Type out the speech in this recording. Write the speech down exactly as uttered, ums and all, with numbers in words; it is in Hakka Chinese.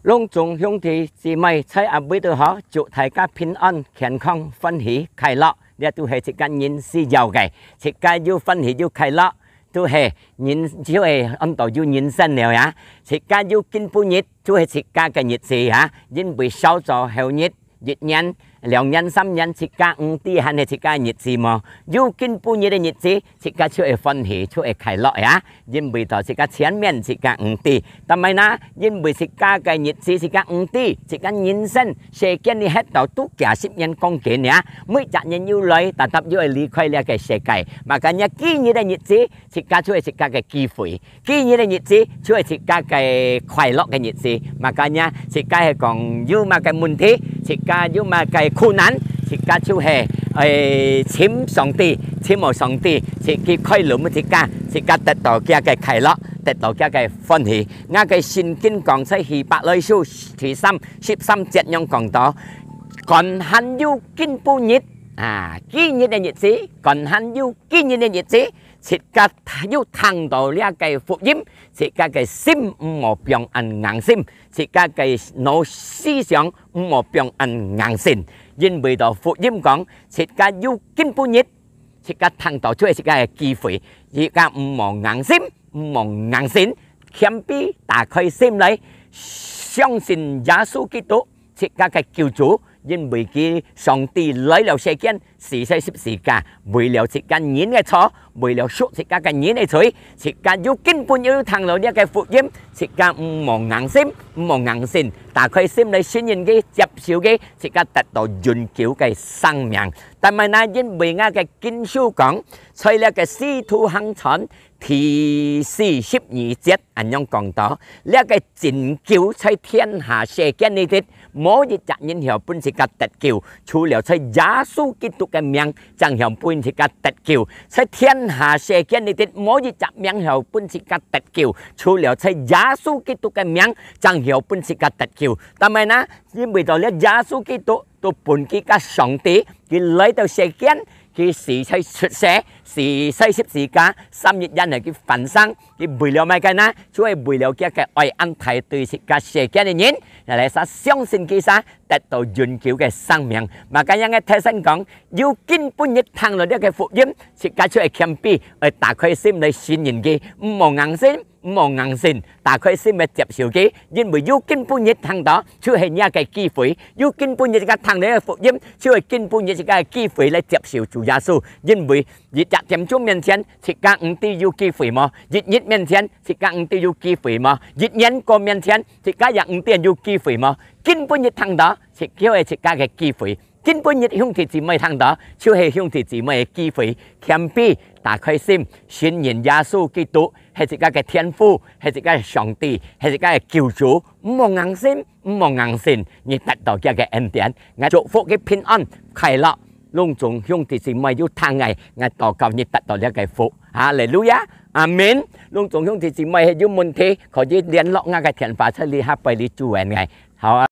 攏總兄弟姊妹在阿位都好，祝大家平安、健康、歡喜、快樂，這都係自家人需要个。自家又歡喜又快樂，都係人，就係安到有人生了呀。自家有今晡日，就係自家个日子呀，因為少早後日，一年、兩年、三年，自家毋知還係自家个日子無？有今晡日个日子，自家就會歡喜，就會快樂呀。 因為到自家前面自家毋知，但係呢，因為自家个日子自家毋知，自家人生世間裡歇到都幾十年光景呀，每隻人又來，tetap又會離開這个世界。Makanya今日个日子，自家就係自家个機會，今日个日子就係自家个快樂个日子。Makanya自家係講有麼个問題，自家有麼个困難，自家就係，誒，尋上帝，尋無上帝，自己開路分自家，自家得到佢个快樂，得到佢个歡喜。 𠊎个聖經講在希伯來書第三，十三節樣講到，還還有今晡日啊，今日个日子，還還有今日个日子，自家有聽到這个福音，自家个心毋好放恁硬心，自家个腦思想毋好放恁硬心，因為到福音講，自家有今晡日，自家聽到就係自家个機會，自家毋好硬心。 毋好硬心，謙卑，打開心來，相信耶穌基督，自家个救主，因為佢上帝來了世間，死在十字架，為了自家人个錯，為了贖自家个人个罪，自家有今晡日有聽到這个福音，自家毋好硬心，毋好硬心，打開心來信任佢，接受佢，自家得到永久个生命。但係呢，因為𠊎个經書講，在這个使徒行傳 第四十二節恁樣講到，這个拯救在天下世間裡底，無一隻人曉分自家得救，除了在耶穌基督个名，正曉分自家得救。在天下世間裡底，無一隻名曉分自家得救，除了在耶穌基督个名，正曉分自家得救。但係呢，因為到了耶穌基督，都分佢个上帝，佢來到世間，佢死在出世， 死在十字架，三日以後佢翻生，佢為了麼个呢？就係為了佢个愛恁大對自家世間个人，來儕相信佢儕得到永久个生命。Makanya𠊎大聲講，有今晡日聽到這个福音，自家就愛謙卑，愛打開心來信任佢，毋好硬心，毋好硬心，打開心來接受佢，因為有今晡日聽到，就係若个機會，有今晡日自家聽到个福音，就係今晡日自家个機會來接受主耶穌，因為 一隻點鐘面前，自家毋知有機會無？一日面前，自家毋知有機會無？一年過面前，自家也毋知有機會無？今晡日聽到，就係自家个機會。今晡日兄弟姊妹聽到，就係兄弟姊妹个機會。謙卑，打開心，信任耶穌基督，係自家个天父，係自家个上帝，係自家个救主。毋好硬心，毋好硬心，你得到佢个恩典。𠊎祝福佢平安、快樂。 攏總兄弟姊妹有聽𠊎，𠊎禱告你得到這个福。哈利路亞，阿門。攏總兄弟姊妹係有問題，可以聯絡𠊎个電話，在這下背裡支援𠊎。好啊。